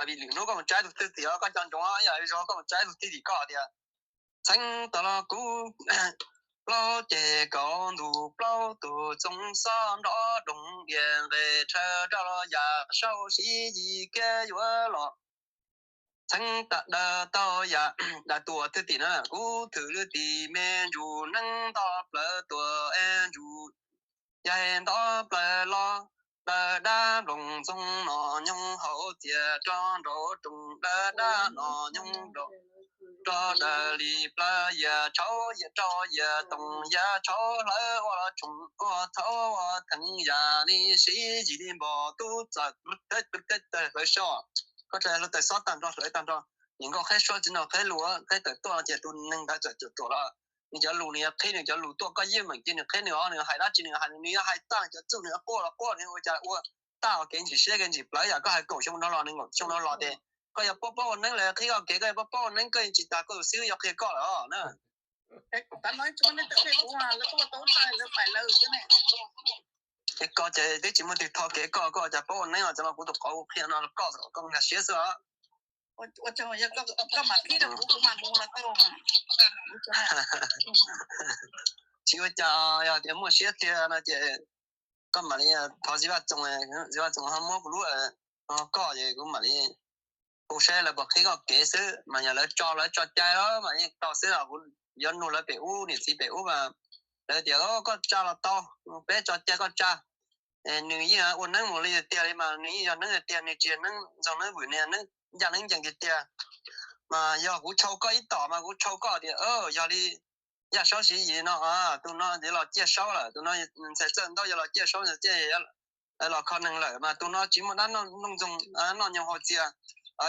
Vim lwm hnub koj mus tsaib tus thwj tim os, koj cov ntsoov yam zog koj mus tsaib tus thwj tim koj tias, txheeb tau los kuv plaub ceg kaum ntuj plaub tug txoov xob nrov doog dias nqes rhawv rau los yam saub sib yim kiag yuav los. Txheeb tau daws tau yam daws tus thwj tim na, kuv thwm lwm tim me ntsuj neeb nto plaws tuaj es ntsuj yaig nto plaws los, daws dab nplooj ntxoog no nyoog hauv txias rog nraum rooj, daws dab no nyoog rau rog daws li plaws, yam tshauv yam rau yam toom, yam tshauv hlawv ua tshoo ua txhauv ua theev, yam li sib yim li npog tub txawm hlawv so. Koj tsa hluav taws xob tag nrho hlawv tag nrho, nim nkauj qheb suab txiv no qheb lus qheb tawm tuaj no ces tus neeg ntawd txawm cuam tuam los. Nws cov lus nws yuav qhib nws cov lus tuaj, koj yeej meem cia nws qhib nws os, nws hais dab tsi nws hais, nws yuav hais tag nws cov txuj nws yuav quaj los quaj, nws ua cas ua tag ua kev ntsim siab kev ntsim plawv, yam koj hais kaum xyoo no los nws kaum xyoo no los ces koj yuav paub paub ua neeb lawv qhib koj kev, koj yuav paub paub ua neeb koj yeej tsis tas koj tus xib hwb yuav qhia koj lawm os na. Es koj ces twb tsis muaj twg tho kev koj, koj cas paub ua neeb os, cov no kuv tus qauv qhia no los koj, koj nkag siab xwb os. Tsis ua cas, yog tias muaj siab tiag no ces koj mam li thov Txiv Vaj Txoos, Txiv Vaj Txoos ho muab kuv lub, koj ces kuv mam li hu saib lawv puas qhib koj kev xwb, mas yog lawv tso lawv tso cai los mas yeej tau xwb os. Kuv yuav nug lawv pem ub, niam txiv pem ub mas lawv tias koj tsa los tau, peb tso cai koj tsa. Nws yeej ua neeb mus li tiag tiag li mas nws yeej yog neeb tiag tiag, nws tsis yog neeb ntxoog neeb vwm, nws yog neeb ncaj neeb ncees tiag tiag. Mas yog kuv tshau koj ib tom mas kuv tshau koj tias yog li Yaj Saub Siv Yis no, tus no yuav los ciaj saub lawm, tus no ntxhais Txawj Ntaub yuav los ciaj saub, los kho neeg lawm mas tus no tsis muaj dab noj nplooj ntxoog noj nyoog hauv txias,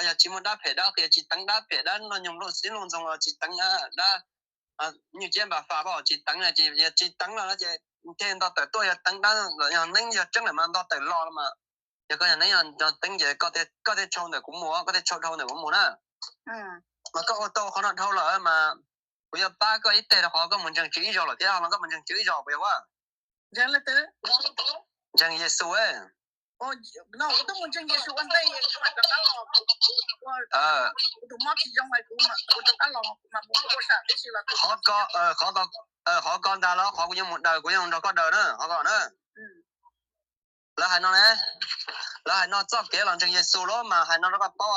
yog tsis muaj dab phem dab qias, tsis teev dab phem dab noj nyoog nplooj xib nplooj ntxoog los tsis teev dab nyuj ciab npam fas los tsis teev, yog tsis teev los no ces thiaj nto tawm tuaj, yog teev dab los yog neeb yog tseeb lawm mas nto tawm los los mas. Yog koj yog neeb yog teeb ces koj thiaj tshau ntawm kuv mus, koj thiaj tshau dhau ntawm kuv mus na. Mas koj ua tau qhov no dhau lawm mas kuv yuav pab koj ib teg rau qhov koj mus ntseeg Tswv ib zaug lawm thiab, no koj mus ntseeg Tswv ib zaug puas yog? Ntseeg Yexus. Qhov ko ntag los qhov kuv yuav mus daws, kuv yuav nrog koj daws na, qhov ko na. Lawv hais no ne, lawv hais no txoj kev los ntseeg Yexus los mas hais no rau koj paub.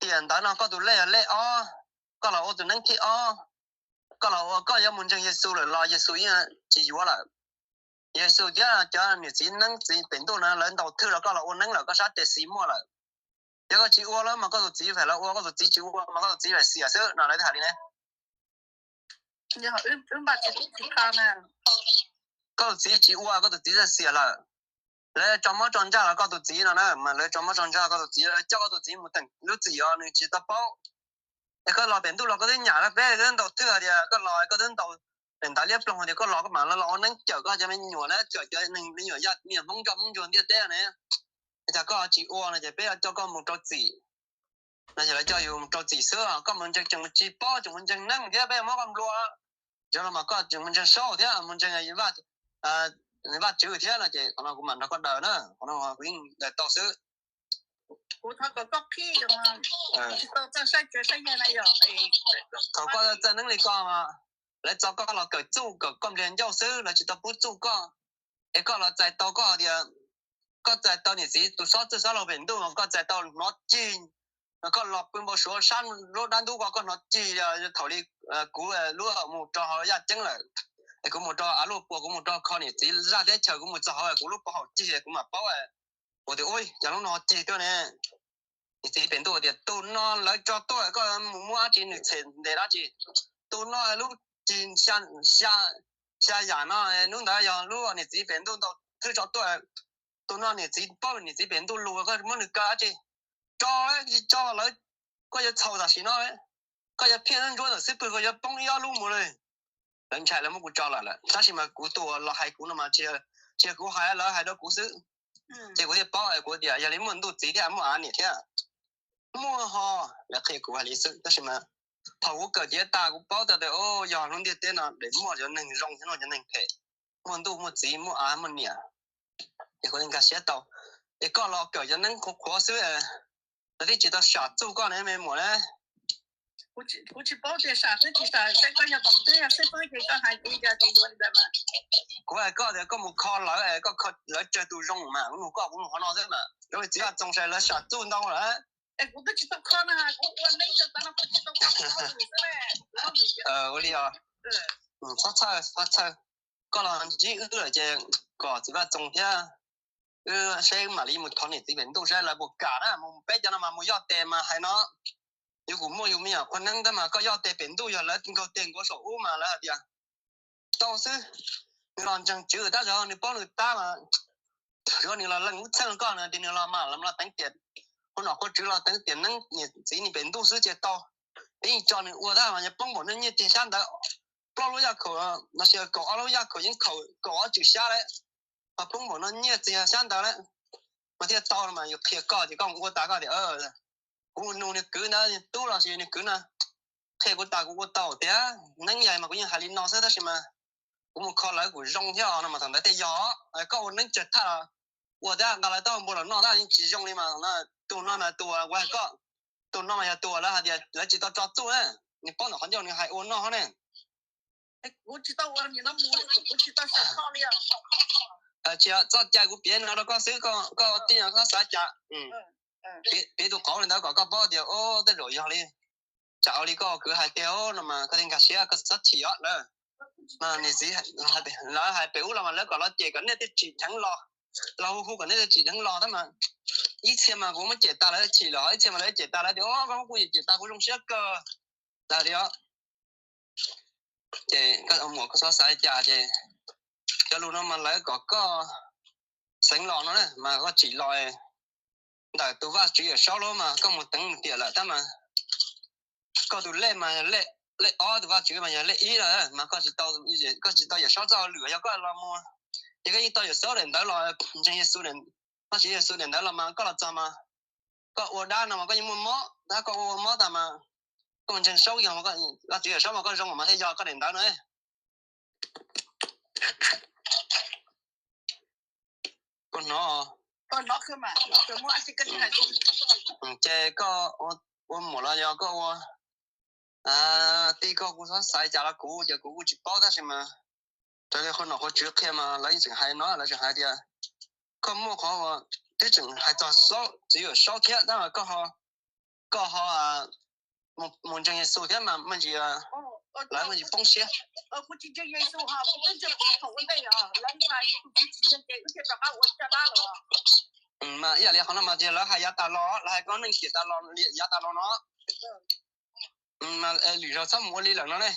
Tiam ntawd no koj tus lej yog lej ob, koj los ua tus neeb thib ob, koj los ua koj yuav mus ntseeg Yexus lawm los Yexus yeej tsis yuav lawm. Yexus thiab cov niam txiv neeb txiv pem ntuj no lawv ntaus thwj rau koj los ua neeb lawm, koj sab tes xis muaj lawm. Yog koj tsis ua los mas koj tus txiv fam los ua, koj tus txiv tsis ua mas koj tus txiv fam xiam xwb no, lawv thiaj hais li ne. Koj tus txiv tsis ua, koj tus txiv txawj xiam lawm. Lawv tso mob tso ntsaj los koj tus txiv no na, mas lawv tso mob tso ntsaj koj tus txiv, lawv coj koj tus txiv mus teem lub txim os nws tsis tau paub. Es koj los pem ntuj los koj twb nyam lawm, peb twb ntaus thwj hais tias koj los koj twb ntaus daim ntawv liab ploog hais tias koj los koj mam los ua neeb cawm koj cov me nyuam na, cawm cov neeg me nyuam yaj me nyuam Hmoob nroj Hmoob ntsuag ntiaj teb ne. Es cas koj tsis ua no ces peb coj koj mus rau txim. No ces lawv coj yus mus rau txim xwb, koj mus ntseeg tseem tsis paub, tseem mus ntseeg neeb thiab peb muab koj nplua. Yog los mas koj tseem mus ntseeg saub thiab mus ntseeg Vajtswv thiab no ces qhov no kuv mam nrog koj daws na, qhov no kuv yeej daws tau xwb. Thaum koj txawj neeb li koj mas lawv txo koj los kawm txuj kawm koj npliag ncauj xwb, lawv tsis tau pub txuj koj. Es koj los txais tau koj tias koj txais tau niam txiv tus xob txwj xob laug pem ntuj, koj txais tau hnov cig, koj los pw npau suav sab lub dab ntub ko koj hnov cig, thaum li kuv lub mus rau hauv yaj ceeb lawm, es kuv mus rau av luaj puas, kuv mus rau kho niam txiv zaj teb chaws, kuv mus txog hauv kuv lub pov haum cig kuv mam paub. Kuv tias ua cas lub no cig tuaj ne. Niam txiv pem ntuj tias tus no lawv tso tuaj, koj mus muab dab tsi nws txhem ntes dab tsi. Tus no lub cig xya yam no, hnub ntawd yog lub niam txiv pem ntuj ntaus thwj tso tuaj. Tus no niam txiv paub niam txiv pem ntuj lus, koj muab nws kaw dab tsi. Tso, tsis tso lawv, koj yuav txhaum tam sim no, koj yuav phiaj ntsuab ntawm xub pwg, koj yuav poob ib ob lub mus li. Lawv ntshai lawv muab kuv tso lawm lawm, tab sis mas kuv tus los hais kuv no mas tsis yog kuv hais, lawv hais rau kuv xwb. Ces kuv thiaj paub, kuv tias yog li muaj ntuj txiv thiab muaj av niam thiab. Muaj ho, lawv qhia kuv hais li xwb, tab sis mas thaum kuv kawm cev tas kuv paub tau tias yog lub ntiaj teb no es muaj cov neeg zoo thiab muaj cov neeg phem, muaj ntuj muaj txiv muaj av muaj niam. Ces kuv nkag siab tau. Es koj los kawm cov neeb qhuav qhuav xwb, Lawv twb tsis tau sam txuj koj ne me muam na. Kuv tsis paub tias sam twb tsis sam, seb koj yog tom twb, seb twb ces koj hais kuv cas ces yuav li ntawd mas. Kuv hais koj tias koj mus kho lawv, koj kho lawv tsawg tus zoo mas, kuv nug koj, kuv nug qhov no xwb mas. Zoo li txiv Vaj Txoos sai lawv sam txuj ntau lawm. Es kuv twb tsis tau kho na, kuv ua neeb tso tas no kuv tsis tau kho xwb. Ua li os. Txhob txhawj, txhob txhawj. Koj los ntsib wb lawm ces kom txiv Vaj Txoos thiab wb seb wb mam li mus thov niam txiv pem ntuj seb lawv puas kam na. Mus peb cov no mas mus yoj tes mas hais no, yus kuj muaj yus me nyuam qhua neeb tab mas koj yoj tes pem ntuj yog lawv nkaug tes nkaus saum ub mas lawv hais tias tau xwb. Nws los ntseeg tswv tab zog nws paub nws tab mas, yuav nws los leej lub txheej koj no ces nws los mas los teev tiam, qhua nom qhua tswv los teev tiam neeb niam txiv nws pem ntuj xwb ces tau. Peb yeej tso nws ua tab mas yog poob npaum no nyiaj txiag xyab ntawv plaub lub yaj khaum, no sis kaum ob lub yaj khaum yeeb khaum kaum ob tswm xyab lawm, ho poob npaum no nyiaj txiag xyab ntawv lawm, mas thiaj tau no mas yus qhia koj ces koj mus ua tas koj tias kuv mus nug nws kwv ntawd tub los sis nws kwv no qhia kuv tas kuv ua tau tiag. Neeb yaig mas kuv yeej hais li no xwb tab sis mas kuv mus kho lawv kuj zoo thiab no mas thaum ntawd thiaj yog. Koj ua neeb tsawg thaj los ua thiab nqa lawv taub hau npua los noj tab yeej tsis zoo li mas. Tus no mas tus uas kuv hais koj, tus no mas yog tus uas lawv hais tias lawv tsis tau tso txuj na, nws paub ntawm qhov ncauj nws hais ua noj ne. Tsis txhob cai kuv piav no rau koj xwb, koj tij no koj xav cas. Piav tus qauv li ntawd kom koj paub tias o tej zaum yog li, tsam ua li koj kwv hais tiag no mas koj thiaj nkag siab, koj txhob chim os lawm. Mas niam txiv lawv hais pem ub los mas lawv kom los cem kom nej thiaj tsim dheev los, los hu hu kom nej thiaj tsim dheev los tab mas ib txhia mas kuv muab cem tas lawv chim lawm, ib txhia mas lawv cem tas lawv tias o koj muab kuv cem tas kuv zoo siab kawg. Lawv tias ces koj muam koj xav xav li cas ces cov lus no mas lawv kom koj xeev los no na mas koj tsim los ntawm tus Vaj Tswv Yawm Saub lawm mas koj mus teev mus tiam lawm tab mas koj tus lej mas lej ob, tus Vaj Tswv mas yog lej ib lawm mas koj tsis tau, koj tsis tau Yawm Saub txoj hauj lwm. Yog koj los mus ces koj yeej tau Yawm Saub daim ntawv los, ntseeg Yexus, Vaj Tswv Yexus daim ntawv los mas koj los txog mas koj ua dab no mas koj yeej muaj mob, tab koj ua ua mob tas mas koj mus ntseeg Saub yog, Vaj Tswv Yawm Saub mas koj zoo mas thiaj yog koj daim ntawv no. Koj hnov, ces koj ua muam los yog koj ua tij, koj kuj txhob xav cas los kuv ces kuv kuj tsis paub tab sis mas raws li qhua nom qhua tswv qhia mas lawv yeej tseem hais no, lawv tseem hais tias koj muaj qhov uas twb tseem hais txog Saub, Tswv Yawm Saub thiab tab mas koj ho, koj ho mus ntseeg Yexus thiab mas me ntsis lawv me ntsis poob siab. Mas ib yam li qhov no mas tias lawv hais yav tas los, lawv hais koj neej tiam tas los, yav tas los no mas lwm zaus txhob mus ua li lawm no ne.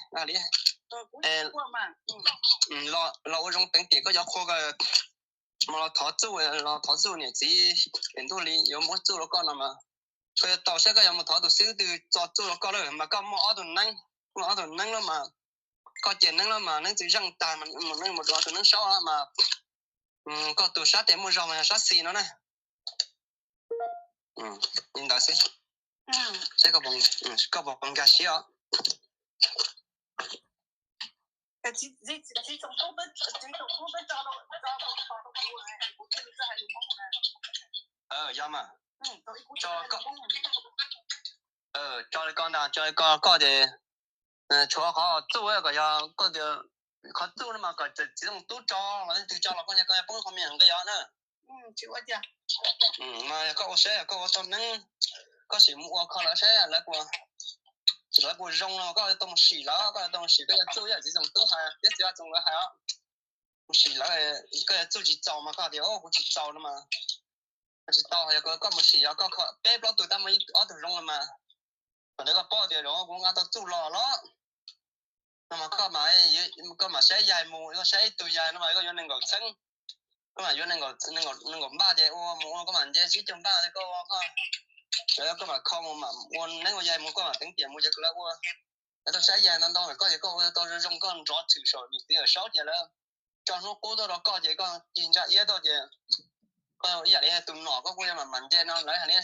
Los ua zoo teev tiam koj cov qhua, mas los thov txuj, los thov txuj niam txiv pem ntuj li yuav muab txuj rau koj no mas koj yuav tau saib koj yuav mus thov tus xib hwb twg tso txuj rau koj lawm mas koj muaj ob tug neeb, muaj ob tug neeb lawm mas koj cem neeb lawm mas neeb txiv zeej tag mas mus neeb mus dua tus neeb saub mas koj tus sab tes muaj zog mas yog sab xis no na. Li ntawd xwb, seb koj puas nkag siab os. Yog mas, tso li ko ntag, tso li ko koj ces tshuav qhov txuj kom yog koj tias qhov txuj no mas kom txiv Txoos Tub tso los leej twg tso los koj nyaj koj poob qhov mias koj yog na. Mas yog koj ua saib koj ua tau neeb, koj sim mus ua kho lawv saib lawv puas, lawv puas zoo no koj tau mus sim lawv, koj tau mus sim koj yuav txuj ib yam txiv Txoos Tub hais thiab txiv Vaj Txoos lawv hais os. Mus sim lawv, koj yuav txuj tsis txaus mas koj tias kuv tsis txaus no mas koj tsis tau, yog koj mus sim yog koj kho peb plaub tug tab muaj ob tug zoo los mas, thaum ntawd koj paub tias zoo kuv nqa tau txuj los los no mas koj, koj mam saib yaig mus, koj saib ib tug yaig no mas koj yuav nees nkaum txheeb, koj mam yuav nees nkaum npaj ces ua mus ua koj mam nce sib cog npaj koj ua koj, koj mam kho mus mam ua neeb ua yaig mus koj mam teev tiam mus ces lawv ua, lawv tau saib yaig ntau ntau lawm koj ces koj ua tau zoo zoo koj nrov tshwm saum niam txiv Yawm Saub ces lawv tso hnub qub tuaj rau koj ces koj cig ntsa iab tuaj ces koj ib yam li tus nom koj kuj yuav mam mam nce no lawv hais li.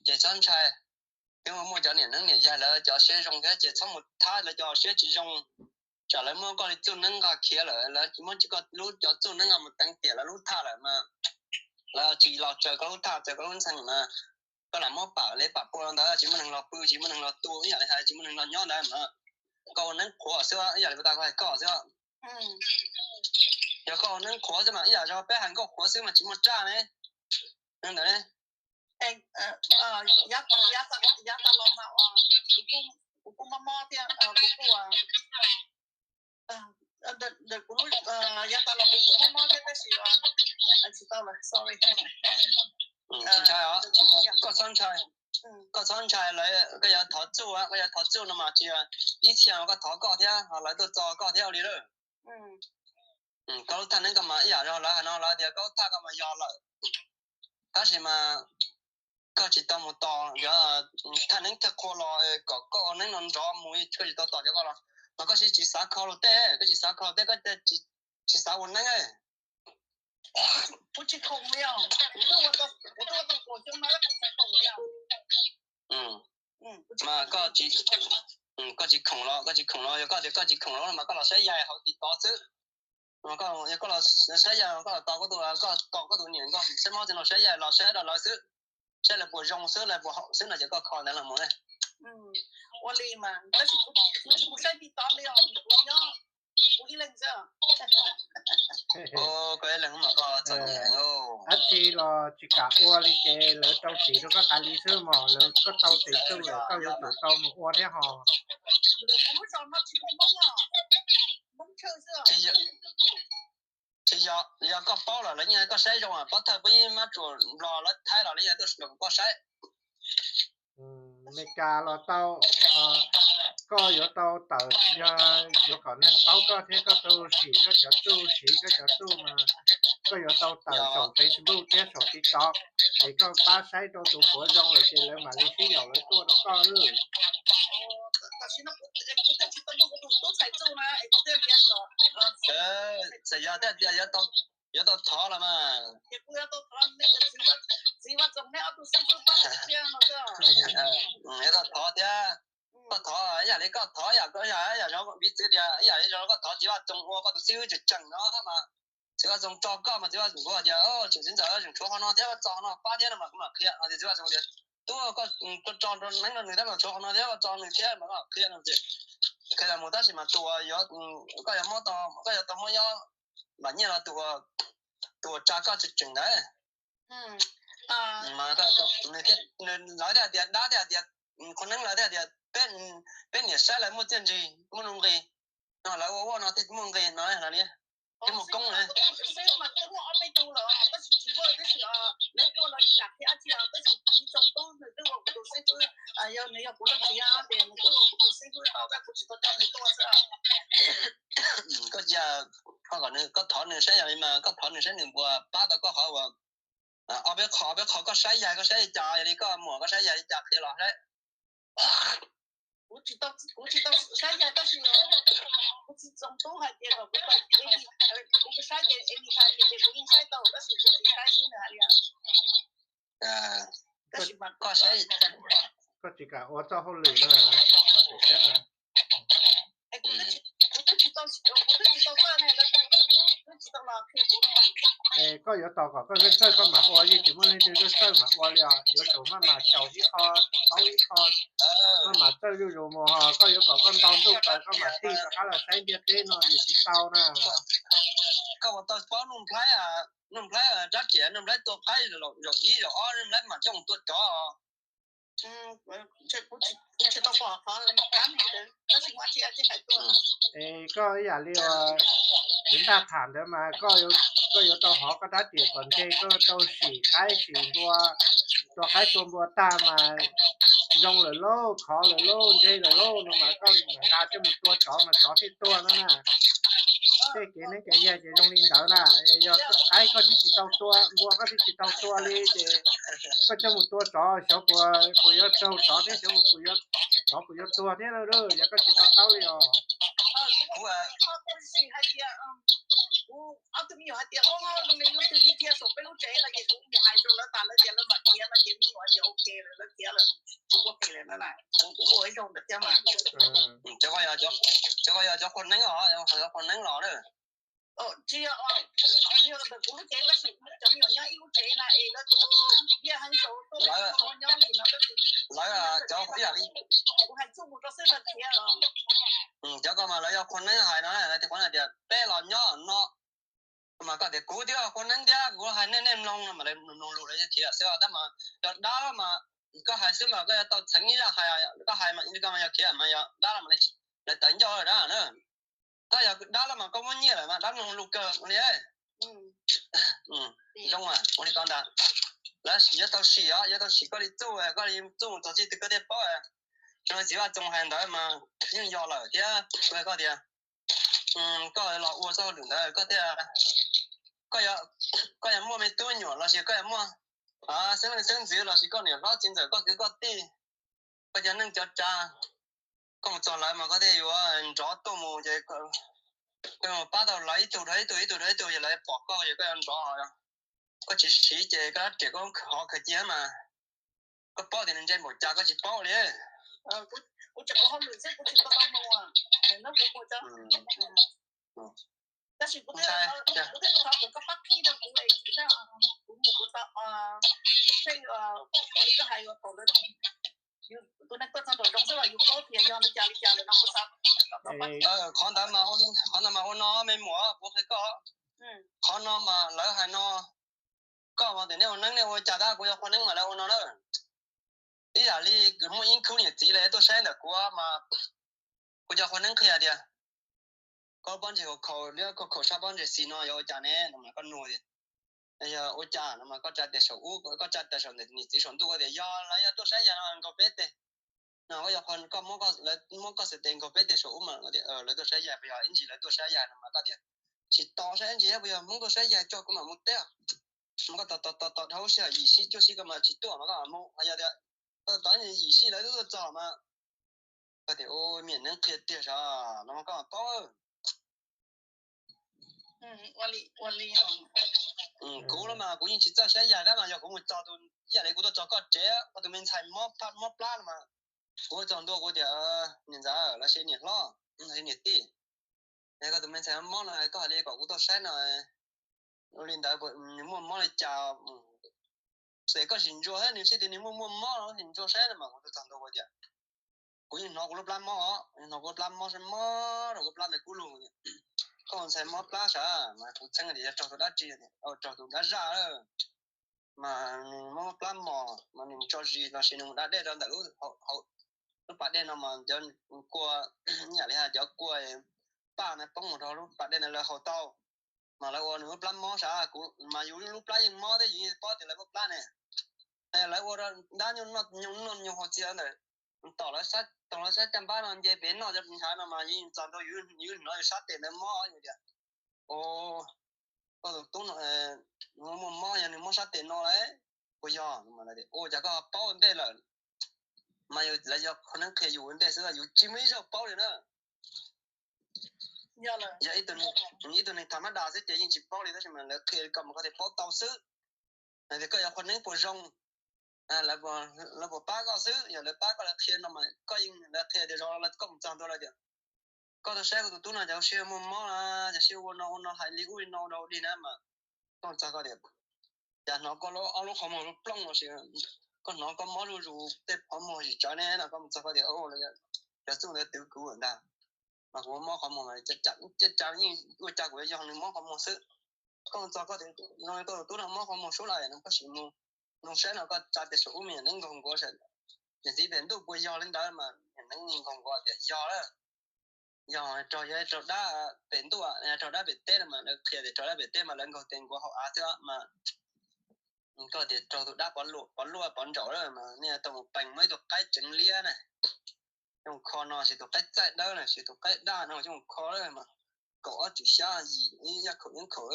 Ces txhob ntshai, twb muaj cov niam neeb niam yaig lawv cov siab zoo thiab ces txhob mus thab lawv cov siab tsis zoo, tsam lawv muab koj li txuj neeb nqa khiav lawm, lawv muab koj lub cov txuj neeb nqa mus teev tiam lawv lub thaj lawm mas lawv tsis los tsaws koj lub thaj tsaws koj lub ntxhee na, koj lam muab pam li pam pua rau ntawd, tsis muaj neeg los pw, tsis muaj neeg los tu, ib yam li hais tsis muaj neeg los nyob ntawd mas koj ua neeb qhuav xwb, ib yam li puas tas kuv hais koj xwb. Yog koj ua neeb qhuav xwb mas ib yam li peb hais nkauj qhuav xwb mas tsis muaj raj ne. Ntawd ne. Yav tas los mas kuv kuj mob mob thiab, kuv kuj, yav tas los kuv kuj mob mob thiab tab sis tsis tau lawm, sorry. Tsis ntshai os, koj txhob ntshai, koj txhob ntshai lawv, koj yuav thov txuj, koj yuav thov txuj no mas tsis yog ib txhia, koj thov koj thiab lawv tuaj txo koj thiab ua li lawm. Koj lub thaj neeb koj mas ib yam li lawv hais no, lawv tias koj lub thaj koj mas yog lawm, tab sis mas koj tsis tau mus tos, yog thaj neeb thawj qhua los kom koj ua neeb no nrov mus, koj tsis tau tos cov koj los, mas koj tsis, tsis xav kho luag tej, koj tsis xav kho luag tej, koj tsis xav ua neeb. Kuv tsis khoom li os, kuv twb ua tau kaum xyoo no kuv tsis khoom li os. Mas koj tsis, koj tsis khoom los, koj tsis khoom los, yog koj tias koj tsis khoom los mas koj los saib yaig hauv TikTok xwb. Yog koj los saib yaig, koj los tos koj tus, koj tos koj tus niam nkauj saib mob tsis los saib yaig, los saib rau lawv xwb, saib lawv puas zoo xwb, lawv puas haum xwb no ces koj kho ntawd los mus ne. Ua li mas tab sis kuv tsis mus saib TikTok li os, kuv nyob kuv ib leeg xwb. Koj ib leeg mas koj txom nyem. Dab tsi los tsis kam ua li ces lawv rau txim rau koj tas li xwb mas, lawv koj tau tes txuj lawm koj yuav tsum tau mus ua thiab hos. Kuv lub zos no tsis muaj Hmoob, Hmoob Thawj xwb. Tsis yog, yog koj paub los lawv yeej koj saib zoo, Pov Thawj puab yeej mab tsuas Nplog lawv Thaib los lawv yeej tuaj kom koj saib. Meskas los tau, koj yuav tau tawm, yog yuav kom neeg paub koj thiab koj tau sim koj cov txuj, sim koj cov txuj mas koj yuav tau tawm saum Facebook thiab saum TikTok, es koj pab saib rau tus puav zoo lawm ces lawv mam li sib yaum lawv tuaj rau koj lawm. Txawm yog tias yuav tau thov los mas, yuav tau thov thiab. Koj thov ib yam li koj thov, ib yam, ib yam, yam viv txwv tias ib yam li koj thov txiv Vaj Txoos ua koj tus xib hwb tseem tseem no mas txiv Vaj Txoos tso koj mas txiv Vaj Txoos kuv tias tseem txiv ntxawm tseem tshuav qhov no thiab, koj tso qhov no pab thiab no mas kuv mam qhia no ces txiv Vaj Txoos tias tub, koj tso neeb rau nws thiab mas tshuav qhov no thiab, koj tso nws thiab mas koj qhia no ces qhia los mus tab sis mas tus uas yuav, koj yuav muab, koj yuav tau muab yob npam nyiaj los tus uas tsa koj tseem tseem ntawd. Mas lawv thiaj tias dab thiaj tias, qhov neeb lawv thiaj tias peb niam saib lawv muaj txiaj ntsig muaj nuj nqis, no lawv ua ua no thiaj muaj nqis no li, thiaj muaj koob na. Koj cia, koj thov nws saib yog li mas koj thov nws saib nws puas pab tau koj qhov uas ob peb qho, ob peb qho koj saib yaig, koj saib li cas, yog li koj muam koj saib yaig li cas qhia los saib. Kuv tsis tau saib yaig tab sis kuv tsis txoos tub hais tias kom kuv, kuv saib ces anytime ces kuv yeej saib tau tab sis kuv tsis saib xwb nws hais li. Koj tsis kam ua txoj hauj lwm no. Es koj yuav tos kom koj txawj txawj koj mam ua, yeej tsis muaj leej twg txawj txawj mam ua li os. Yuav tsum maj mam xyaum ib qho, paub ib qho, maj mam txawj zuj zus mus ho. Koj yuav kom koj ntau ntuj plaws koj mam tig rov qab los saib ntiaj teb no yeej tsis tau na. Koj puas tau paub Nuj Nplhaib, Nuj Nplhaib rab riam, Nuj Nplhaib tua qaib zaum ib zaum ob, Nuj Nplhaib mam coj mus tua tsov. Es koj ib yam li uas kuv ntaj tham ntawd mas koj yuav tau hov koj rab riam kom ntse, koj tau sim qaib sim npua, tua qaib tua npua tag mas zoo lawm lauj, khov lawm lauj, ntse lawm lauj no mas koj mam nqa coj mus tua tsov mas tsov thiaj tuag no na. Tej kev neeb kev yaig ces zoo li ntawd na. Yog qaib koj twb tsis tau tua, npua koj twb tsis tau tua li ces koj coj mus tua tsov xyov puas yuav raug tsov thiab xyov puas yuav, tsov puas yuav tuag thiab lauj. Yog koj tsis to taub li os. Ob tug me nyuam hais tias, o, zoo li leej twg dhia dhia saum peb lub tsev no ces kuv mus hais rau lawv tas lawv tias lawv mam khiav no ces me nyuam tias ok lawm, lawv khiav lawm, tsis ua phem lawm no na. Kuv ua ib zaug ntawd thiab mas. Cov ko yog cov qhua neeb os, cov qhua neeb los na. Tsis yog, tsis yog ntawm kuv lub tsev tab sis cov me nyuam nyob ib lub lawv cov ib yam li cov ko mas lawv yog qhua neeb hais no, lawv tias qhua neeb tias peb los nyob no mas koj tias kuv twb qhua neeb thiab kuv hais nej nej mloog no mas lawv mloog lus lawv khiav xwb tab mas cov dab mas koj hais xwb mas koj yuav tau txheev ib zaj hais, koj hais mas koj mas yog khiav mas yog dab los mas lawv tawv ncauj lawm dab na. Koj yog dab los mas koj muab nyiaj lawm mas dab mloog lus kawg li. Zoo ua li ko ntag, lawv yuav tau sim os, yuav tau sim koj li txuj, koj li txuj mus txog txij twg koj thiaj paub. Zoo li txiv Vaj Txoos hais ntawd mas yeej yog lawm thiab. Kuv hais koj tias koj los ua txoj hauj lwm ntawd koj thiaj, koj yog muaj me tub me nyuam los sis koj yog muaj xeeb leej xeeb ntxwv los sis koj niam hlob txiv ntxawm koj kwv koj tij, koj cov neej cov tsav, koj mus txog lawv mas koj thiaj yuav nrov tuaj mus ces koj mus pab tau lawv ib tug dhau ib tug ib tug dhau ib tug ces lawv pom koj ces koj yuav nrov. Koj tsis siv ces koj rab riam koj hov khaws cia mas koj paub tias nws ntse npaum cas koj tsis paub li. Qhov ntawd mas, qhov ntawd mas ua no me muam, kuv qhia koj, qhov no mas lawv hais no, koj mas tias nej ua neeb nej ua cas tab kuv yog qhua neeb mas lawv ua no na. Ib yam li muaj ib khub niam txiv lawv tuaj saib ntawm kuv mas kuv cov qhua neeb qhia tias koj pob ntseg khaus khaus li koj khaus sab pob ntseg xis no yog ua cas ne no mas koj nug tias yog ua cas no mas koj tsa tes saum ub, koj tsa tes saum ntawm niam txiv saum ntuj, koj tias yog lawv yog tuaj saib yas no nkaug peb teg no, koj yog koj muab, lawv muab koj xav tes nkaug peb teg saum ub mas lawv tuaj saib yas, puas yog ib ntsis lawv tuaj saib yas no mas koj tias tsis tau saib ib ntsis puas yog Hmoob tuaj saib yas tso kuv mam mus teb. Mas koj tos tos tos dhau sij hawm yim sij cuaj sij koj mas tsis tuaj mas koj mam mus, yog tias tos tos yim sij lawv twb tuaj txog mas koj tias ua me nyuam neeb qhia tiag sav no mas koj mam paub. Kuv los mas kuv yeej tsis txawj saib yas dab mas yog kuv mus txog tus, ib yam li kuv tuaj txog koj tsev, koj tus me ntxhais mob plab no mas kuv txog ntua kuv tias niam ntxawm los sis niam hlob, niam tij, koj tus me ntxhais mob no koj hais li kom kuv tuaj saib no, ua li ntawd nws muaj mob li cas? Xav koj sim ntsuas thiab nws thiaj tias nws muaj muaj mob no, sim ntsuas saib no mas kuv tuaj txog ntua kuv tias kuv yeej hnov kuv lub plab mob os, hnov kuv lub plab mob saib mob rau kuv plab ntawd kub lug. Koj ntxhais mob plab sav mas kuv txheeb tias yog raug tus dab tsi, raug tus dab zaj mas nws mob plab mos mas nws mus tso zis los sis nws mus da dej rau ntawm lub hauv, lub pas dej no mas cov kua, ib yam li hais cov kua paj na poob mus rau lub pas dej na lawv haus tau mas lawv ua nws lub plab mob sav. Kuv mas yus lub plab yeej mob thiab yus yeej paub tias lawv muaj plab ne. Lawv ua rau dab nyuj noj nyuj haus txias ntawm tom lawv, tom lawv sab caj npab no nce pem noj cov nthav no mas yeej txog ntua yus hnov yus sab tes ntawd mob yus tias koj tus tub no muaj mob yog nws mob sab tes no lawm puas yog? Ua cas koj paub ntej lawm? Mas yus lawv yog qhov neeb qhia yus ua ntej xwb yus tsis muaj ib zaug paub li na. Yog ib tug neeg tham mab das xwb ces yeej tsis paub li tab sis mas lawv qhia li ko mas koj thiaj paub tau xwb. Hais tias koj yog qhov neeb puas zoo, lawv puas pab koj xwb, yog lawv pab koj lawv qhia no mas koj yeej lawv qhia tias zoo lawv koj mus txog ntua lawv tias koj tuaj saib kuv tus tub no cas ua siab muaj mob na, cas siab ua no ua no hais li ub li no rau dig na mas koj txog koj tias cas hnov koj ob lub qhov muag plooj los sis koj hnov koj mob zuj zus tej qhov muag tsis tsav ne no koj mus txog koj tias cov txuj ntawd twv kuv ntag mas kuv mob qhov muag mas cas yeej ua cas kuv yog nws mob qhov muag xwb. Koj mus txog koj tias zoo li koj tus tub no mob qhov muag sub lawm no koj sim mus nug saib no koj tsa tias saum ub me nyuam neeb nkaug nkuav sav, niam txiv pem ntuj puas yog li ntawd mas niam neeb nkaug nkuav tias yog lawm. Yog raug, yog raug dab pem ntuj, raug dab pem teb no mas lawv qhia tias raug dab pem teb mas lawv nkaug tes nkuav hauv av xwb mas koj tias raug tus dab pov luaj pov nraum lawm mas nej tau mus pees muab ib tug qaib tseev liab na, coj mus kho no sis tus qaib txaij dawb na sis tus qaib daj no coj mus kho lawm mas kaum ob tswm xyab yim ib yaj khaum yeeb khaum,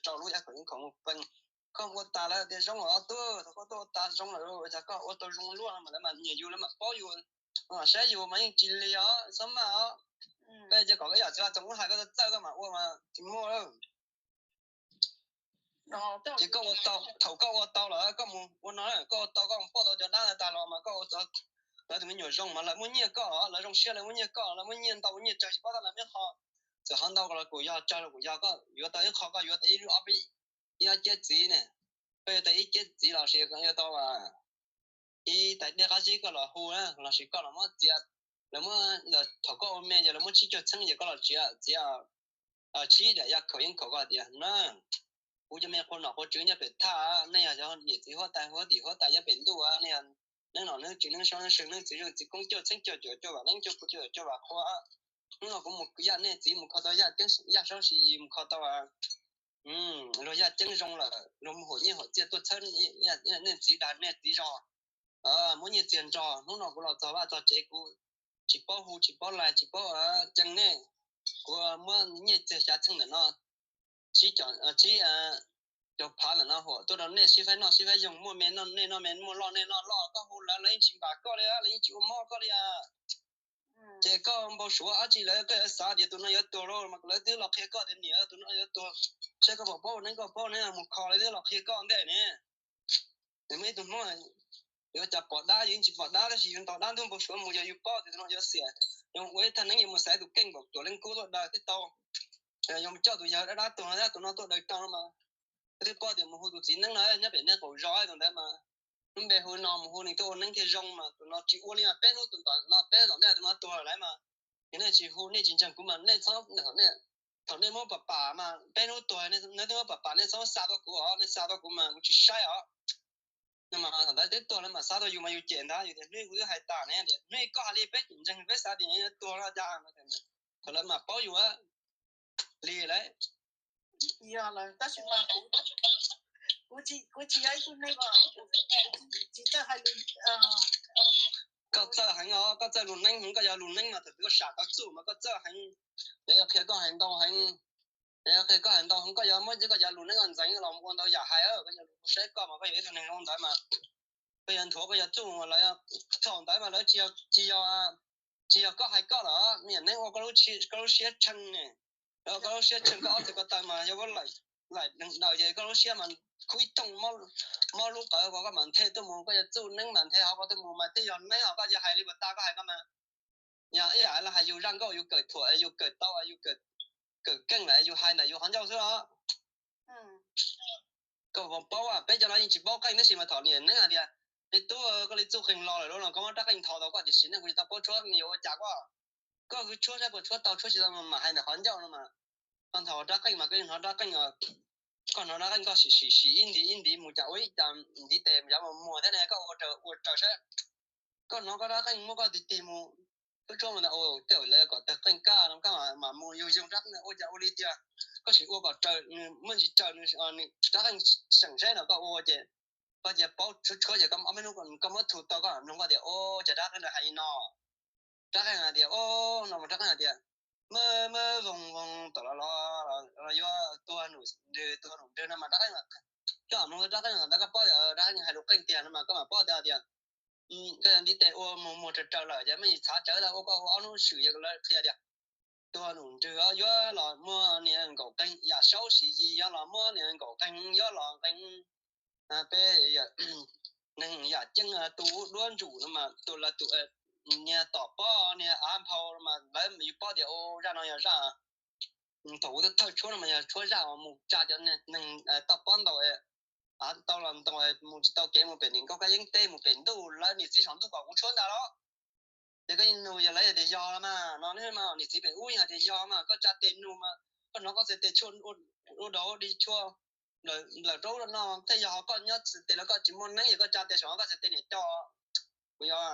rau lub yaj khaum yeeb khaum mus pees. Koj ua tas lawv tias zoo os tub, thaum koj tuaj ua tas zoo lawm cas koj ua tau zoo luaj no mas lawv mam nyiam yus lawv mam paub yus, mam saib yus mas yeej tsis lig os txhob maj os. Koj cia kom koj yam txiv Vaj Txoos hais koj txawj txawj koj mam ua mas tsis muaj lawm. Ces koj ua tau, thaum koj ua tau lawm koj mus ua no, koj ua tau koj mus pauj tau cov dab ntawd tag los mas koj ua tau lawv tus me nyuam zoo mas lawv muaj nyiaj koj, lawv zoo siab lawv muaj nyiaj koj, lawv muaj nyiaj ntau muaj nyiaj tsawg tsis paub tab lawv muaj qho, txawm qhov ntau los kuj yog tsawg los kuj yog, koj yuav tau ib qho koj yuav tau ib lub ob peb ib ob ciab txiv ne. koj yuav tau ib ceb txiv los sis yuav tau ib tais dej qab zib koj los hu na, los sis koj los muab txiav, lawv muab, thaum koj ua me ces lawv muab tsib caug txheeb ces koj los txiav, txiav tsib daim yaj khaum yeeb khaum koj tias na, kuv cov me qhua nom qhua tswv nyob pem thaj, nej yog cov niam txiv huab tais huab tim huab tais nyob pem ntuj, nej yog neeb nom neeb tswv neeb saub neeb seev neeb txiv zeej txiv koob cuaj txheeb cuaj cuam cuaj vam neeb cuaj phuj cuaj cuam cuaj vam qhua. Hnub no kuv mus yaj nej txiv mus kho tau yaj saub siv yis mus kho tau luag yaj ceeb zoo lawm, luag mus huam nyiaj huam txiaj tuaj txhawb nej txiv dag nej txiv zog, muab nyiaj txiag nrog. Hnub no kuv los txog vaj txog tsev kuv tsis paub hu tsis paub lais tsis paub ceeb nej, kuv muab nyiaj txiag xya txheej ntawm no, tsib caug phav ntawm no huam tuaj rau nej sib faib noj sib faib yoog, muaj me noj nej noj me, muaj loj nej noj loj, koj hu lawv lawv yeej tsis npam koj li, lawv yeej tsis ua mob koj li. Ces koj npau suav dab tsi lawm koj yuav xav tias tus no yuav tuag los mas lawv twb los qhia koj tias niam tus no yuav tuag, saib koj puas paub neeb koj paub neeb mus kho lawv twb los qhia koj ntej ne. Nws muaj ib tug Hmoob, yuav cas pom dab yus yeej tsis pom dab tab sis yus ntaus dab ntub npau suav mus yog yus paub tias tus no yuav xiam, yog ua ib thaj neeb yuav mus xaiv tus keej npaum cuam leej kub tuaj daws thiab tau, yog mus coj tus yawg dab dab tuag no tus no tuaj daws tau no mas, koj twb paub tias mus hu tus txiv neeb no nyob pem nej qaum zos tus ntawd mas, lub npe hu no mus hu nws tuaj ua neeb thiaj zoo mas tus no tsis ua li mas peb hnub tus tom no peb tom ntej tus no tuag lawm mas, yog nej tsis hu nej tsis ntseeg kuv mas nej txhob, thaum nej muab pam pam mas peb hnub tuag nej twb muab pam pam nej txhob xa tuaj kuv os, nej xa tuaj kuv mas kuv tsis saib os. No mas thaum ntawd twb tuag lawm mas xa tuaj yus mas yus cem ntag, yus tias hnub kuv twb hais tas ne, hnub koj hais li peb tsis ntseeg peb xav tias tuag no cas. Thaum lawv mas paub yus li lawm. Yog lawm tab sis mas kuv tsis yog ib tug neeg tsis txawj hais lus. Koj txawj heev os, koj txawj lus neeb heev, koj yog lus neeb mas thaum twg koj sam tau txuj mas koj txawj heev. Yog qhia koj hais ntau heev, yog qhia koj hais ntau heev, koj yog muab koj cov lus neeb ntxeev los ua ntau yam hais, koj yog lus saib koj mas koj yog ib tug neeg zoo ntawd mas, koj yog nthuav koj yog txuj mas lawv, thaum ntawd mas lawv tsis yog, tsis yog koj hais koj lawm, niam neeb ua koj lub siab tshee ne, koj lub siab tshee koj ob txhais ko taw mas yog ua laim daws ces koj lub siab mas khub ib tooj, mob lub qawv ko koj mam nthe tuaj mus, koj yog txuj neeb mas nthe hauv ko tuaj mus mas thiaj yog neeb os, koj cia hais li puas tag koj hais ko mas. Yog ib yam los hais yus zaj nkauj yus kawm thuam yus kawm tau yus kawm keej lawm yus hais ntawm yus qhov ncauj xwb os. Koj puas paub, peb cov no yeej tsis paub qeej tab sis mas thaum niam neeb hais tias, me tub, koj li txuj qeej los lawm los koj muab rab qeej ntho tau koj tiam sim neej kuv tsis tau paub tshuab, nws yuav ua cas koj, koj tshuab saib puas tshuab tau tshuab tsis tau mas hais ntawm qhov ncauj no mas. Koj ntho rab qeej mas koj hnov rab qeej, koj hnov rab qeej koj sim sim sim ib ntiv ib ntiv mus cas ua ib cas ntiv tes yav mus muag thiab ne, koj ua raws ua raws saib. Koj hnov koj rab qeej muab koj tig tig mus, koj tshuab mus ntawd tej lawv kom tawg qeej kaj no koj mam mus yug yoog rab qeej ua cas ua li tiag. Koj sim ua kom raws, muaj ntsis raws nws rab qeej seem saib no koj ua ces, koj cia paub tshuab tshuab ces koj ob peb hnub koj muab thu tau koj mloog koj tias, o, cas rab qeej no hais li no. Rab qeej hais tias, o, no mas rab qeej hais tias, mab mab voog voog tom los los yuav tuag num nrwg tuag num nrwg no mas rab qeej, koj mloog rab qeej ntawd koj paub tias rab qeej hais lus qeej tiag no mas koj mam paub tias, koj yog ntiv tes ua mus muag raws raws lawm ces mej txhav cawv tau ua koj ua ob hnub swm yog lawv qhia tias, tuag num nrwg yuav los muaj niag nkaum qeeg, yam saub siv yis yuav los muaj niag nkaum qeeg, yuav los nqee peb neeg yam ceeb tu duab ntsum no mas tus lawv tus niag tom pob niag av nphau no mas lawv yus paub tias zaj no yog zaj thaum kuv thawj tshuab no mas yog tshuab zaj uas mus tsa cov neeg toj pob ntaus av tau los ntaus mus tsis tau kev mus pem niam nkauj kab yeeb teb mus pem ntuj lawv niam txiv saum ntuj kom kuv tshuab ntag los. Ces koj yeej nug yog lawv tias yog los mas no ne mas niam txiv pem ub yeej hais tias yog mas koj tsa tes nug mas koj hnov koj txhais tes tshuaj ua dog ua dig tshuaj nplawm rau ub rau no thiaj yog, ho koj nyob txhais tes los koj tsis muaj neeb yog koj tsa tes saum koj txhais tes niam co. Kuv yog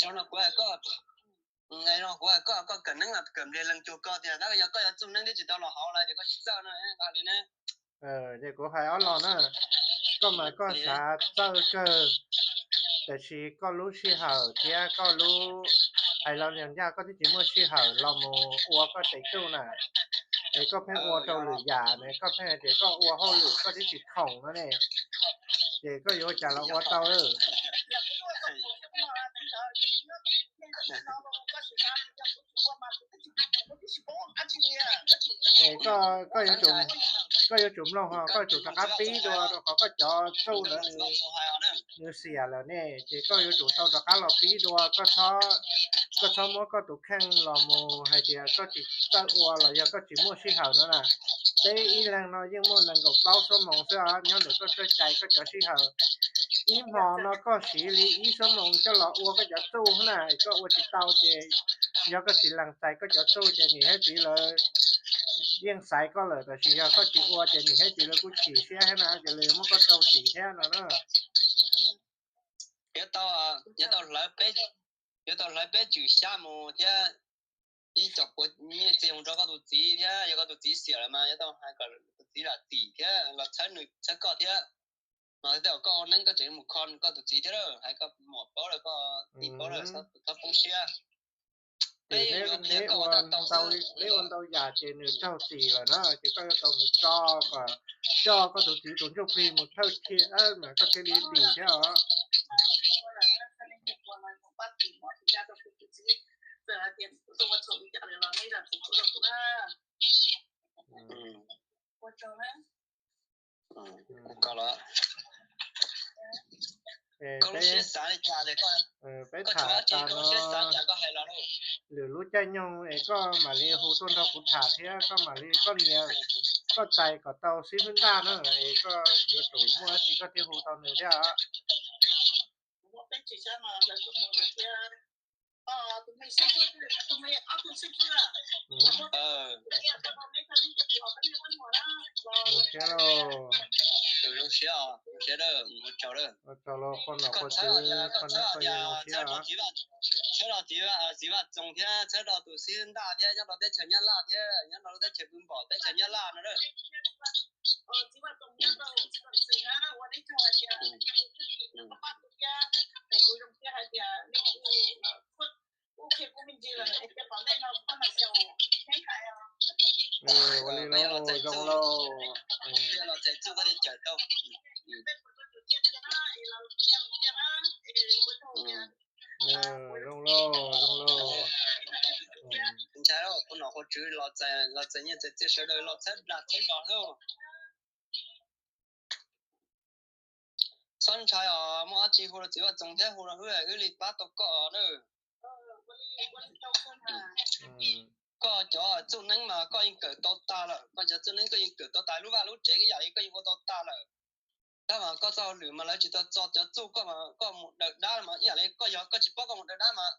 Zaum no kuv hais koj, zaum no kuv hais koj, koj kawm neeb los kawm npliag leej cuag koj tiag tab yog koj yuav txuj neeb thiab tsis tau los hauv lawm ces koj tsis txawj no li ne. Ces kuv hais ob los na, koj mas koj xav txawj kawg, tiam sis koj lub sij hawm thiab koj lub, hais los ncaj koj twb tsis muaj sij hawm los mus ua koj tes txuj na. Es koj pheej ua rau lwm yam ne, koj pheej hais tias koj ua hauj lwm koj twb tsis khoom no ne, ces koj yuav ua cas los ua tau. Es koj, koj yuav tsum mloog ho koj yuav tsum rov qab pib dua rau qhov koj cov txuj ntawd nws xiam lawm ne, ces koj yuav tsum tau rov qab los pib dua, koj txhob koj txhob muab koj tus kheej los mus hais tias koj tsis txawj ua los yog koj tsis muaj sij hawm no na. Peb ib leeg no yeej muaj nees nkaum plaub xuab moos xwb os, nyob ntawm koj txoj cai koj cov sij hawm. Ib hmo no koj siv li ib xuab moos coj los ua koj cov txuj na, koj ua tsis tau ces yog koj tsis lees txais koj cov txuj ces niam thiab txiv lawv yeej xaiv koj lawm, tab sis yog koj tsis ua ces niam thiab txiv lawv kuj chim siab thiab na, ces lawv yuav muab koj rau txim thiab no na. Yuav tau, yuav tau hlawv peb, yuav tau hlawv peb tswm xya mus thiab ib co puav nyiaj txiag mus rau koj tus txiv thiab, yog koj tus txiv xiam lawm mas yuav tau hais kom tus txiv lam txim thiab los txhawb nws txhawb koj thiab. Mas tej zaum koj ua neeb koj tseem mus kho koj tus txiv thiab lawm, hais koj muam paub lawm, koj txiv paub lawm, txhob poob siab. Peb yuav qhia koj ua tau, peb ua ntau yam ces nws raug txim lawm na, ces koj yuav tau mus tso kom coj koj tus txiv tus ntsuj plig mus thawj thiaj mas koj thiaj li dim thiab os. Koj lub siab xav li cas, peb tham tas no, lwm lub caij nyoog es koj mam li hu tuaj nrog kuv tham thiab, koj mam li, koj niam, koj txais kom tau xib hwb ntaj na, es koj yuav tsum muaj dab tsi koj thiaj hu tau nws thiab. Mus siab lauj. Mus siab, ua tsaug lauj, qhua nom qhua tswv, qhua neeb qhua yaig, mus siab. Txhawb rau txiv Vaj Txoos thiab txhawb rau tus xib hwb ntaj thiab nyob rau teb chaws Nyab Laj thiab nyob rau lub teb chaws pw npaum teb chaws Nyab Laj no na. Ua li lauj, zoo lauj. Zoo lauj, zoo lauj. Ntshai qhua nom qhua tswv los txais nyiaj txais txiaj sawv daws los txhawb dag txhawb zog xwb. Txhob ntshai os, muaj dab tsi hu rau txiv Vaj Txoos thiab hu rau wb, wb li pab tau koj na. Koj cov txuj neeb mas koj yeej kawm tau tag lawm, koj cov txuj neeb koj yeej kawm tau tag, lub vaj lub tsev ib yam li koj yeej ua tau tag lawm. Tab mas koj txoj hauj lwm mas lawv tsis tau txo cov txuj koj mas koj mus daws dab mas ib yam li koj yog koj tsis paub koj mus daws dab mas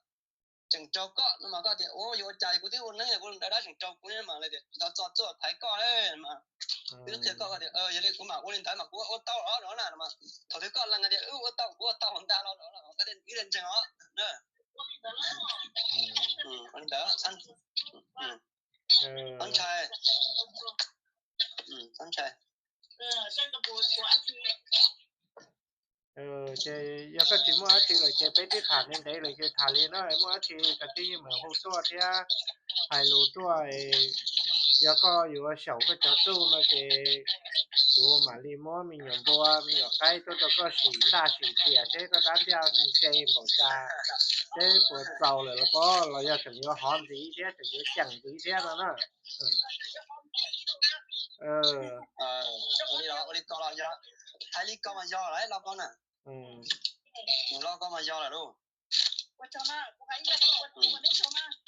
tseem raug koj no mas koj tias ua yuav ua cas kuv twb ua neeb kuv daws dab tseem raug kuv mas lawv tias tsis tau txo txuj thaiv koj mas. Twb qhia koj tias yog li kuv mam ua li ntawd mas kuv ua tau los no na mas thaum twg koj lees tias wb ua tau kuv ua tau ntag los no koj thiaj ntseeg os. Ua li ntawd, txhob ntshai, txhob ntshai. Ces yog koj tsis muaj dab tsi lawm ces peb twb tham ntev ntev lawm ces tham li no, muaj dab tsi koj twb yeej meem hu tuaj thiab hais lus tuaj. Yog koj yuav xyaum koj cov txuj no ces kuv mam li muab me nyuam npua me nyuam qaib tuaj rau koj sim ntaj sim tiam seb koj rab ntaj nqe npaum cas, seb puas txaus lawm los pob los yog tseem yuav hov ntxiv thiab tseem yuav ceem ntxiv thiab no na. Ua li ko los yog, hais li ko mas yog lawm los ko na. Los ko mas yog lawm lauj. Ua ntawd, muaj li cas hais tuaj los. Ua tsaug lauj.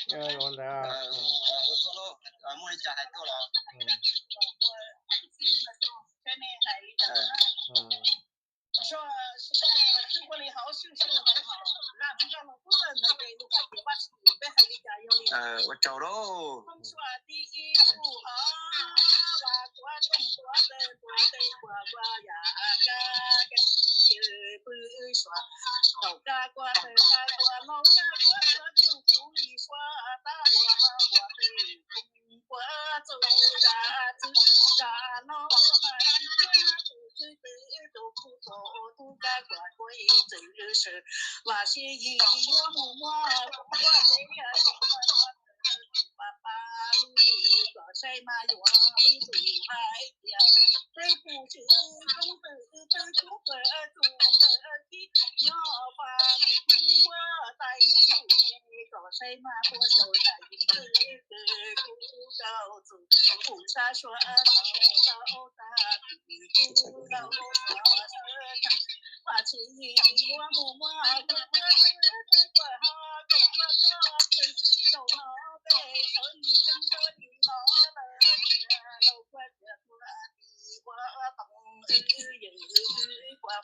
Muaj tsis muaj mus muaj kuv muab twb twb kuam ho koom muaj koj twg zaum no peb sawv li tseeb sawv li no lawm tias lauj kuaj tias kuaj tis ua toom wb yeej wb kuaj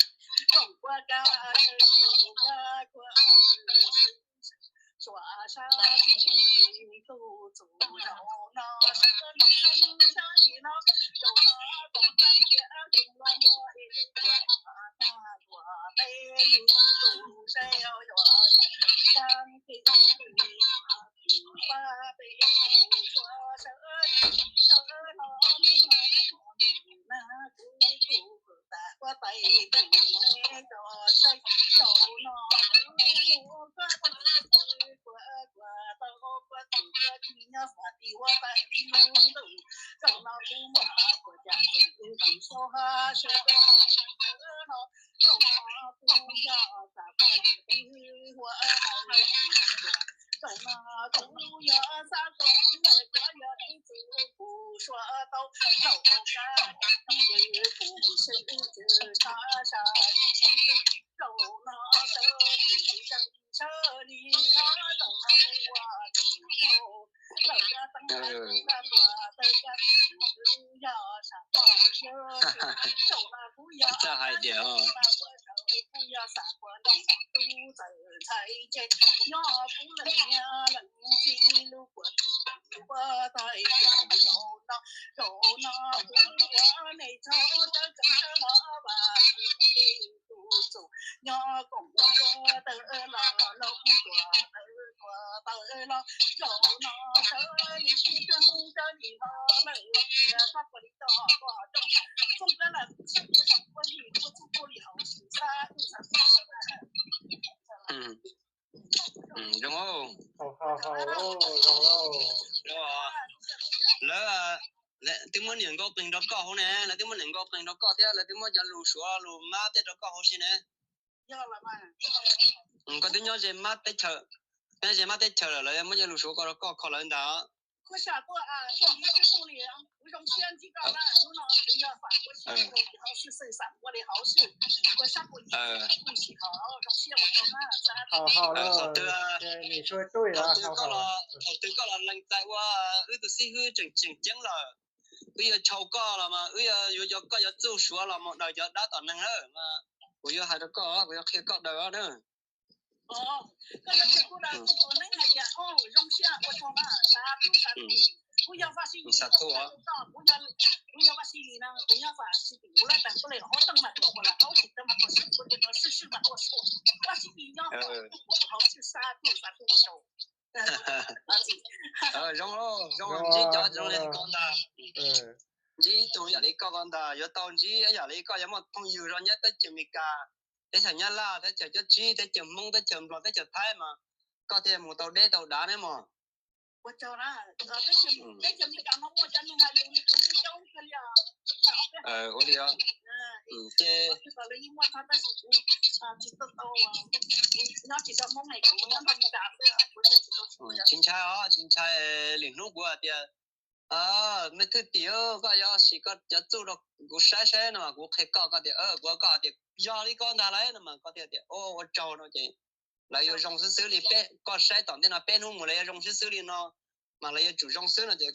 koom kuaj kab kab kuaj suav sab tib tib tus txus zaum no sawv li tseeb sawv li no zaum no koom kuaj tias koom los muaj es kuaj tag kuaj peb li tus saib yuav yuav tag peb li tus pab peb li tus suav sawv sawv no me mas na kuv kuj tas kuaj tais tus ne cov saib zaum no kuv mus kuaj tais tus kuaj kuaj tau kuaj tus kuaj tis nyob fas tis ua tais ib lub ntuj zaum no kuv muaj kuaj cas tus tus saib ha sawv no zaum no kuv yog xav kuaj lis ib hua zaum no kuv yog xav kuaj lis kuaj yog ib txwm kuv suav tau zaum kab kuv seb ib txwm sab sab zaum no sawv li sawv li no zaum no kuv ua tus tau lawm kab teeb kab tuas tawg kab tis kuv yog sab kuaj lis zaum no kuv yog hais tias kuv yog xav kuaj lis tub txawm ntxhais ntshe nyob kuv leej niam leej txiv lub kuaj tis kuaj tais zaum no zaum no kuv ua nej tsaug tawb tseem sawv los vas tus tus txus nyob koom kuaj tawg los los kuaj tawg kuaj tawg los zaum no sawv li sib tseeb sawv li no lawm tias koj kuaj li tau hom koj hom rooj txooj kab lam txij kuaj txooj kuaj li kuaj txuj kuaj li hauv xwm xab tuj xab tuj. Zoo, lawv twb muab niam nkauj qeeg rau koj hauv ne, lawv twb muab niam nkauj qeeg rau koj thiab lawv twb muab cov lus suav lus mab tej rau koj hauv si ne. Koj twb nyob ze mab teb chaws, nyob ze mab teb chaws lawm lawv muab cov lus suav ko rau koj kho lawv ntag. Thaum twg koj los lees txais ua wb tus xib hwb tseem tseem ceeb lawm, wb yuav tshau koj los mas wb yuav yuav koj yuav txuj suav los mus daws cov dab tom neeg lawm mas kuv yuav hais rau koj, kuv yuav qhia koj daws na. Zoo, zoo ntsib cov zoo li koj ntag. Ntsib ib tug yam li koj ko ntag, yuav tau ntsib yam li koj yuav muaj phooj ywg rau nyob teb chaws Amelikas, teb chaws Nyab Laj, teb chaws Cob Tsib, teb chaws Hmoob, teb chaws Nplog, teb chaws Thaib mas koj thiaj mus tau deb tau dav ne mog. Ua li os. Tsis ntshai os, tsis ntshai. Lwm hnub kuv hais tias, me thwj tim, koj yuav sim koj cov txuj rau kuv saib saib no mas kuv qhia koj, koj tias, kuv koj hais tias yog li koj ntag lauj no mas koj thiaj tias ua tsaug no ces lawv yuav zoo xwb xwb li peb, koj saib tom ntej no peb hnub mus lawv yuav zoo xwb xwb li no mas lawv yuav tsum zoo xwb no ces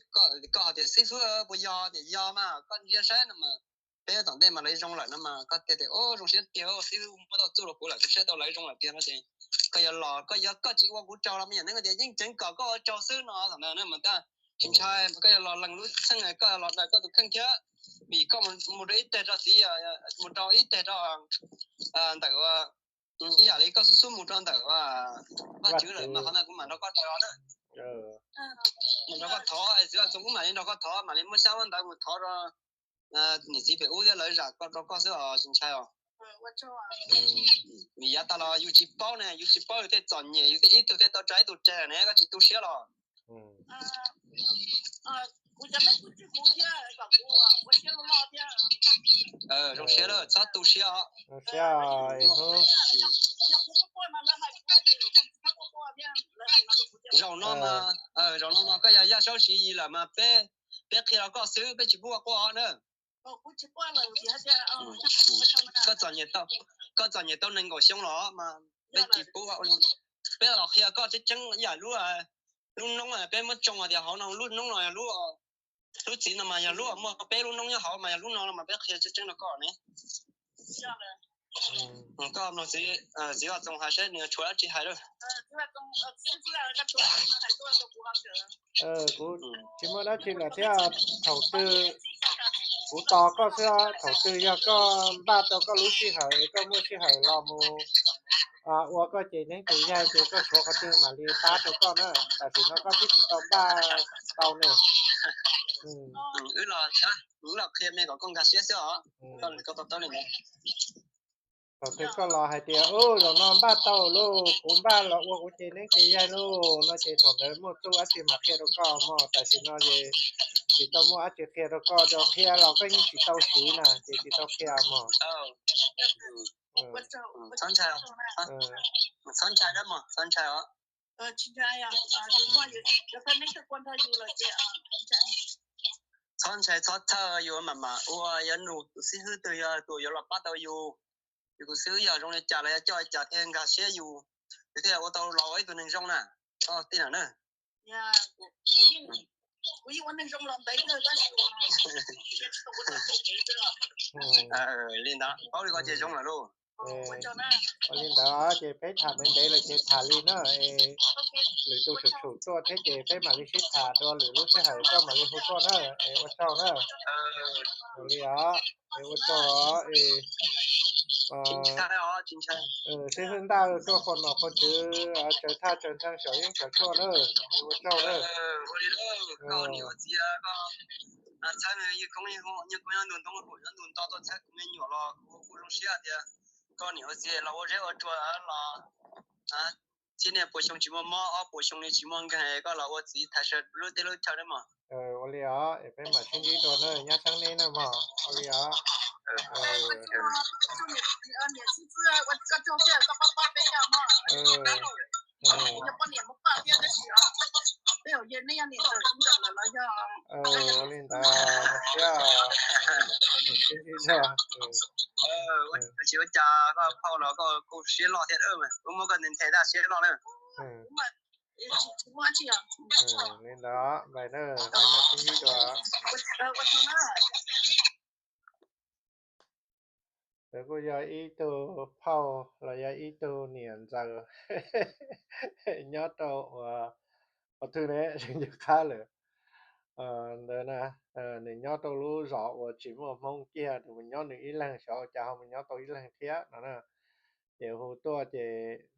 koj hais tias xib fwb puas yog, tias yog mas koj ntsia saib no mas peb tom ntej mas lawv zoo lawm no mas koj thiaj tias ua zoo siab tiag, xib fwb muab tau txuj rau kuv lawm, kuv saib tau lawv zoo lawm tiag no ces koj yuav los, koj yog koj tsis ua kuv tsaug los me nyuam neeg tias yeej tseev kom koj ua tsaug xwb no thaum ntawd na mas tab tsis ntshai, koj yuav los lees lub txheej, koj los daws koj tus kheej thiab, vim koj mus rau ib teg rau txiv, mus rau ib teg rau ntawm ib yam li koj xub xub mus rau ntawm Vajtswv lawm mas qhov ntawd kuv mam nrog koj daws os na. Mus nrog koj thov, txiv Vaj Txoov kuv mam li nrog koj thov, mam li muab xyab muab ntawv mus thov rau niam txiv pem ub thiab lawv zam koj rau koj xwb os, tsis ntshai os. Vim yav tas los yus tsis paub ne, yus tsis paub yus thiaj txom nyem, yus thiaj ib tug thiaj tau tsa ib tug tseg ne, koj tsis tu siab los. Zoo siab lawm, txhob tu siab os. Zaum no mas, zaum no mas koj yog Yaj Saub Siv Yis lawm mas peb, peb qhia rau koj xwb, peb tsis pub koj quaj na. Koj txom nyem tau, koj txom nyem tau nees nkaum xyoo los mas peb tsis pub, peb los qhia koj tseeb tseeb yam lub, lub noob peb muab tsoo tias hauv no lub noob no yog lub, lub txiv no mas yog lub muaj peb lub noob nyob hauv mas yog lub no mas peb qhia tseeb tseeb rau koj ne. Koj mloog txiv Vaj Txoos hais seb nws tshuav dab tsi hais lawm. Kuv tsis muaj dab tsi lawm thiab. Thaum twg kuv tos koj xwb, thaum twg yog koj npaj tau koj lub sij hawm es koj muaj sij hawm los mus ua koj ces neeb tus yaig ces koj tshuav qhov twg mam li pab rau koj na. Tam sim no koj twb tsis tau npaj tau ne. Wb los qhia me kom koj nkag siab xwb os. Thaum twg koj los hais tias, ub, zaum no npaj tau lauj, kuv npaj los ua kuv ces neeb ces yaig lauj no ces thaum ntawd muaj txuj dab tsi mam qhia rau koj mog. Tam sim no ces tsis tau muaj dab tsi qhia rau koj, rau qhia los koj yeej tsis tau siv na ces tsis tau qhia mog. Txhob ntshai, txhob ntshai os. Txhob ntshai txhob txhawj, yus mam mam ua, yuav nug tus xib hwb twg yog tus yuav los pab tau yus. Yus tus xib hwb yog zoo li cas los yog coj li cas thiaj nkag siab yus, yus thiaj ua tau los ua ib tug neeg zoo na. Koj tij lawm na. Li ntawd paub li ko ces zoo lawm lauj. Ua li ntawd ces peb tham ntev ntev lawm ces tham li na. Lwm tus tsum tsum tuaj thiab ces peb mam li sib tham dua lwm lub sij hawm koj mam li hu tuaj na. Es ua tsaug na. Ua li os, es ua tsaug os. Xib hwb Ntaj tuaj qhua nom qhua tswv, tsaws thaj tsaws nthee saum yeeb saum tshuaj na. Es ua tsaug na. Txhawb nws, nyob ntu ntoo nyob ntu nto tuaj txhawb kuv me nyuam los kuv kuj zoo siab tias koj niam ua txiv los ua zeb ua tsua los txhiab niaj puas xyoo tsis muaj mob, ob puas xyoo li tsis muaj nkeeg, koj los ua txiv thaiv lub teb lub chaw na mog. Ua li os, peb mam sib ntsib dua na, nyob xeeb neb na mog. Ua li os. Ua li ntawd thiab, sib ntsib dua. Tsis ua cas, koj phauj los koj kuj siab loj thiab, kuv muab koj nthe nthe tab siab loj na. Li ntawd npais na, peb mam sib ntsib dua. Ntawd kuj yog ib tug phauj los yog ib tug niam ntxawm nyob rau ua, ua twg ne, tsis nco qab lawm. Ntawd na, nws nyob rau lub zos uas tsis muaj Hmoob kiag, nws mus nyob nws ib leeg, xyov ua cas ho mus nyob tau ib leeg thiab no na. Ces hu tuaj ces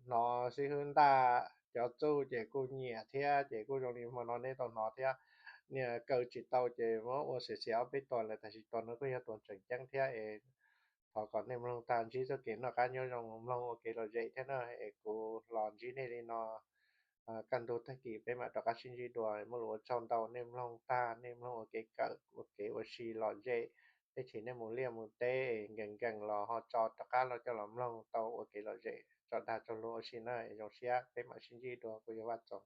hnov xib hwb Ntaj cov txuj ces kuj nyiam thiab, ces kuj zoo li hmo no nej tau hnov thiab. Niag kaw tsis tau ces muab ua xiav xiav ob peb tuas lawm, tab sis tuas no kuj yog tuas tseem ceeb thiab es thov kom nej mloog tag ntsib txoj kev noj qab nyob zoo, mloog ua kev lom zem thiab na. Es kuv los ntsib nej li no kaj ntug tag kis peb mam rov qab sib ntsib dua. Muaj lus ua tsaug ntau, nej mloog tag nej mloog ua kev kawm ua kev ua si lom zem. Tej thaum nej mus liaj mus teb nkees nkees los ho tso rov qab los coj los mloog tau ua kev lom zem, tso dag tso luag ua si na. Zoo siab, peb mam sib ntsib dua, kuv yog Vaj Txoos.